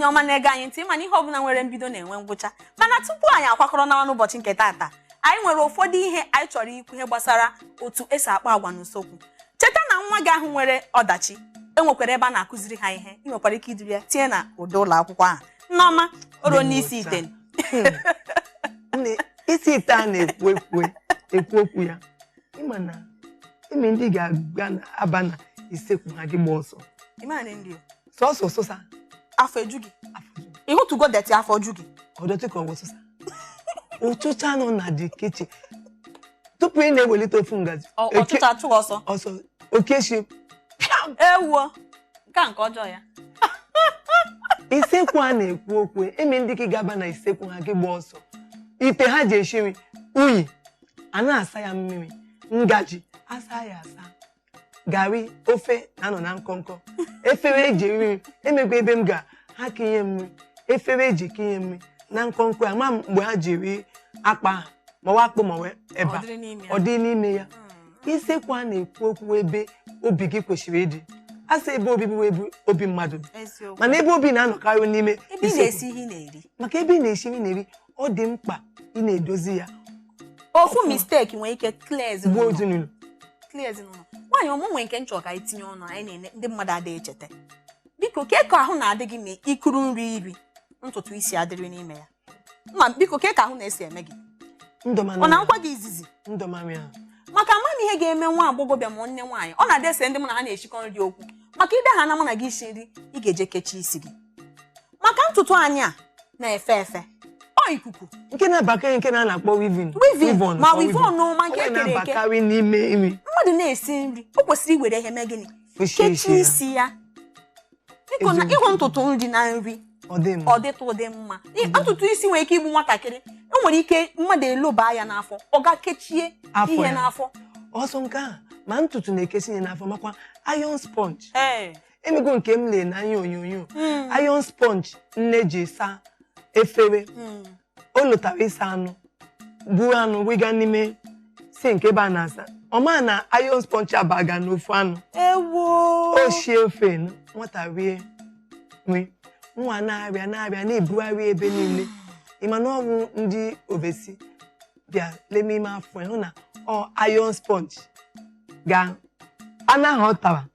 Ọma na-ege anyị ntị, mana ihe ọbụla nwere mbido na-enwe ngwụcha. Mana tupu anyị akwakọrọ n'ọnụ ụbọchị nke taata, anyị nwere ụfọdụ ihe anyị chọrọ ikwu, ihe gbasara otu esi akpa agwa n'usekwu. Cheta na nwa gị ahụ nwere ọdachi, enwekwara ebe a na-akụziri ha ihe. Ị nwekwara ike iduru ya tinye na ụdị ụlọ akwụkwọ ahụ. Nneọma, o ruo n'isi ite. Nne, isi ite a na-ekwu ekwu ekwu okwu ya, ịma na ime ndị ga-aga na aba na isekwu ha, gị gba ọsọ. Ịma na nri o. Sọsọ sụsa. Afọ eju gị. Afọ ju. Ịhụtụgo dirty, afọ ju gị. Ọdọtị ka ọ bụ sụsa ụchụcha nọ na the kitchen tupu ị na-ewelite ofu ngaji. Ọchụcha achụghị ọsọ. Ọsọ okeshi pịam. Ewuo, nke a nke ọjọọ ya. Isekwu a na-ekwu okwu, eme ndị gị gaba na isekwu ha, gị gba ọsọ. Ite ha ji esi nri, unyi a na-asa ya mmiri, ngaji asa ya asa, garị ofe na-anọ na nkọnkọ, efere eji eri nri emekwa ebe m ga ha kinye mmiri, efere eji kinye mmiri na nkọnkọ ya ma mgbe ha ji eri akpa ha, mawa akpụ mawa eba. Ọ dịrị n'ime ya. Ọ dị n'ime ya. Isekwu a na-ekwu okwu, ebe obi gị kwesịrị ịdị, a sị ebe obibi bụ ebe obi mmadụ dị. Eziokwu. Mana ebe obi na-anọkarị n'ime ebe ị isekwu. na-esi ihe ị na-eri. Maka ebe ị na-esi nri na-eri, ọ dị mkpa ị na-edozi ya. Ofu mistake nwere ike clear gbuo ezinụlọ. Ezinụlọ. Clear ezinụlọ. Nwaanyị ọmụ nwere nke nchọ ka anyị tinye ọnụ, anyị na-ene ndị mmadụ adịghị echeta. Biko, kee ka ahụ na-adị gị ma ikuru nri iri ntutu isi adịrị n'ime ya? Ma biko, kee ka ahụ na-esi eme gị? Ọ na nkwa gị izizi. Ndọmarị ahụ. Maka ama m ihe ga-eme nwa agbọghọbịa ma nne nwaanyị, ọ na-adị ese ndị mụ na ha na-eshikọ nri okwu, maka ide ha na mụ na gị isi nri, ị ga-eje kechie isi gị, maka ntutu anyị a na-efe efe, ọ ikuku. Nke na-abakarị, nke na a na-akpọ weaving. Weaving, ma weave-on o, ma nke ọ ekere eke. Na-abakarị n'ime nri. Mmadụ na-esi nri, o kwesịrị iwere ihe mee gịnị? Fụchie isi kechie ya. Isi ya, biko, na Eziokwu. ịhụ ntutu nri na nri, Ọ dị mma. ọ dịtụ ụdị mma. Ntutu isi nwere ike igbu nwatakịrị. E nwere ike mmadụ eloba ya n'afọ, ọ ga kechie afọ ihe ya. n'afọ. Ọsọ nke a ma ntutu na-ekesi n'afọ, makwa iron sponge. Ee. Emego nke m lee n'anya onyonyo, iron sponge nne ji saa efere. O lotara ịsa anụ, buru anụ wiga n'ime sink ebe a na-asa, ọ ma na iron sponge abaga n'ofu anụ. Ewo. O shie ofe nụ, nwata rie nri, nwa na-arịa na-arịa na-ebugharị ebe niile. Ịma na ọgwụ ndị overseas bịa leme ime afọ ya, hụ na ọ iron sponge ga anụ ahụ ọ tara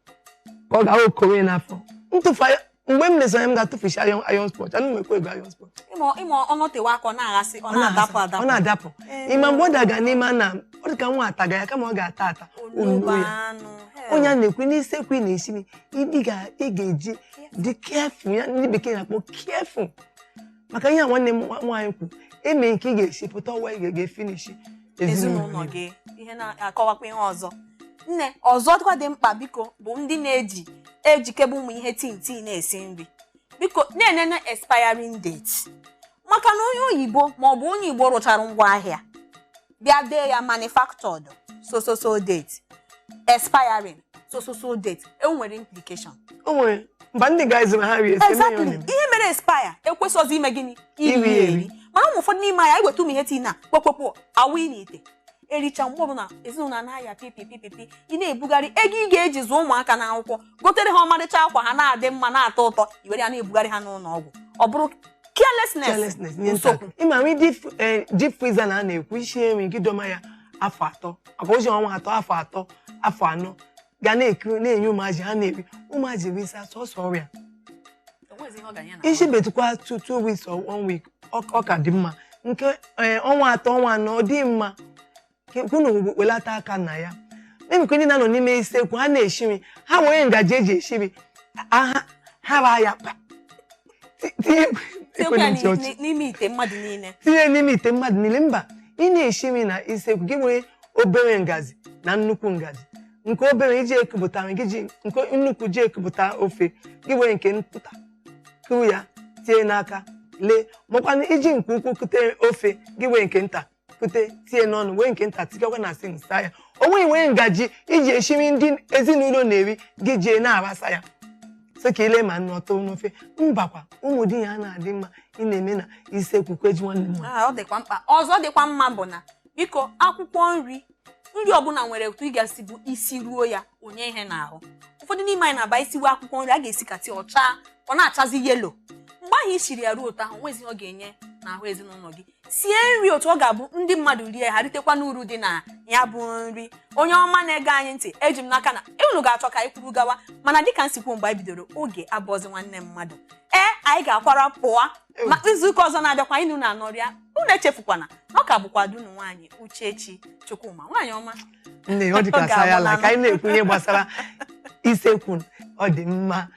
ka ọ ga okore n'afọ ntụfu. Mgbe m lesoro anya, m ga-atụfuchi iron sponge anụ, nwekwa ego iron sponge. Ịma ọnọtewe aka, ọ na-aghasị, ọ na-adapụ adapụ. Ọ na-adapụ. Ịma mgbe ọ daga n'ime ana, ọ dị ka nwa ataga ya, kama ọ ga-ata ata oluba oluo ya. Anụ. Onye a na-ekwu n'isekwu ị na-esi nri, ị ga-eji dị careful ya, ndị bekee na-akpọ careful, maka ihe a nwanne m nwaanyị kwu, eme nke ị ga-esi pụta ọwa, ị ga-efinishi ezinụlọ gị. Ihe na-akọwakwa ihe ọzọ, nne, ọzọ dịkwa dị mkpa, biko, bụ ndị na-eji ejikebe ụmụ ihe tin tin na-esi nri, biko na-enene expiring date, maka na onye oyibo ma ọ bụ onye Igbo rụchara ngwaahịa bịa dee ya "manufactured so so so date, expiring so so so date", e nwere implication. O nwere mba ndị ga-ezi ma ha rie esi eme ya, ọ Exactly. na-eme. Ihe mere expire ekwesịghịzi ime gịnị? Iri iri eri. Eri. Mana ụmụ ụfọdụ n'ime anyị eweta ụmụ ihe tii na kpokpokpo awụ n'ite ericha, mgbe ọbụla ezinụlọ anaghị pipipipipi, ị na-ebugharị ego ị ga-eji zụọ ụmụaka n'akwụkwọ, gotere ha ọmarịcha akwa ha na-adị mma na-atọ ụtọ, i were ya na-ebugharị ha n'ụlọ ọgwụ. Ọ bụrụ carelessness. Carelessness nye nsogbu. nta. Ịma nri deep freezer na a na-ekwu isi nri gị dọma ya afọ 3, maka ozi ọnwa 3, afọ 3, afọ 4, ga na-ekiri na-enye ụmụazị ha na-eri, ụmụazị risa sọsọ ọrịa. Enwezi ihe ọ ga-enye na Isi betụkwa 2 weeks or one week, ọ ka dị mma. Nke ọnwa 3, ọnwa 4, ọ dị mma. Kwunu welata aka na ya. Emekwe ndị na-anọ n'ime isekwu ha na-esi nri, ha were ngaji eji esi nri ha ha ra ya tinye tinyekwa ya ekwentị ọchị. N'ime ite mmadụ niile. Tinye n'ime ite mmadụ niile. Mba, ị na-esi nri na isekwu gị, nwere obere ngazi na nnukwu ngaji. Nke obere iji ekupụta nri gị, ji nke nnukwu ji ekupụta ofe gị, were nke nta kuru ya tinye n'aka lee, makwana iji nke ukwu kute ofe gị, were nke nta kute tinye n'ọnụ, were nke nta tikekwa na sink saa ya. O nweghị were ngaji iji esi nri ndị ezinụlọ na-eri gị jee na-arasa ya, sị ka ile ma nnu ọtụrụ n'ofe. Mbakwa, ụmụ di ya na-adị mma ị na-eme na isekwu kweji nwanne m nwaanyị. Ah, ọ dịkwa mkpa. Ọzọ dịkwa mma bụ na, biko, akwụkwọ nri, nri ọbụla nwere otu ị ga-esi bụ isi ruo ya onye ihe n'ahụ. Ụfọdụ n'ime anyị na-aba isiwe akwụkwọ nri a ga-esikatị ọcha, ọ na-achazi yellow. Mgbe ahụ i siri ya ruo otu ahụ, nwezi ihe ọ ga-enye n'ahụ ezinụlọ gị. Sie nri otu ọ ga-abụ ndị mmadụ rie, ha ritekwa n'uru dị na ya bụ nri. Onye ọma na-ege anyị ntị, eji m n'aka na unu ga-achọ ka anyị kwuru gawa, mana dịka nsikwu mgbe anyị bidoro, oge abụọzi nwanne mmadụ. Ee, anyị ga-akwara pụọ, ma izuụka ọzọ na-abịakwa anyị na anọrịa. Unu echefukwana na ọ ka bụkwa dunu nwaanyị Uchechi Chukwuma, nwaanyị ọma. Nne, ọ dị ka Ọ saya ga-abụ la ka anyị na-ekwu ihe gbasara isekwu. Ọ dị mma.